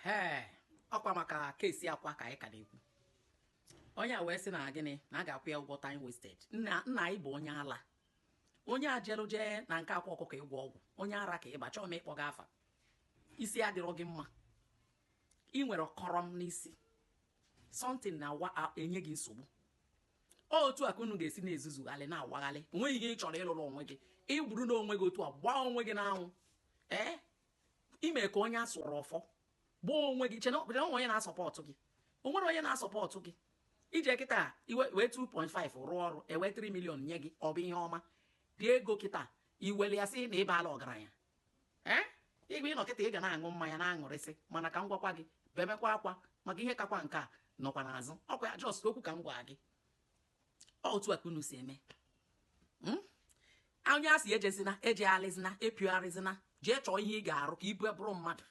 Ehe, ọkwa maka case Akwa ka anyị ka na-ekwu. Onye a wee sị na gịnị, na a ga-akwụ ya ụgwọ time wasted. Nna nna, anyị bụ onye ala, onye a jelu jee na nke Akwa Ọkụkọ ịgwọ ọgwụ, onye ara ka ịba. Chọọ m ịkpọ gị afa. Isi adịrọ gị mma, ị nwere kọrọm n'isi, something na-awa enye gị nsogbu. Otu a ka unu ga-esi na-ezuzugharị, na-awagharị. Onweghị ihe ị chọrọ ịlụrụ onwe gị. Ịbụrụ n'onwe gị otu a, gbaa onwe gị n'anwụ. Ee, ime ka onye a sụrụ ọfọ, gbaa onwe gị. Chena onwe onye na-asupport gị, o nwere onye na-asupport gị. Ije kịta iwe wee 2.5 rụọ ọrụ, ewe 3 million nye gị, ọ bụ ihe ọma dị ego. Kịta iwere ya sị na ịbaala ọgaranya. Ee, igwe ịnọ kịta, ị ga na-aṅụ mmanya na-aṅụrịsị. Mana ka m gwakwa gị, bebekwa akwa maka ihe kakwa nke a nọkwa n'azụ. Ọkwa ya just okwu ka m gwa gị. Otu a ka unu si eme. Onye a si ejezina, ejegharịzina, epiogharịzina. Jee chọọ ihe ị ga-arụ ka ibu bụrụ mmadụ.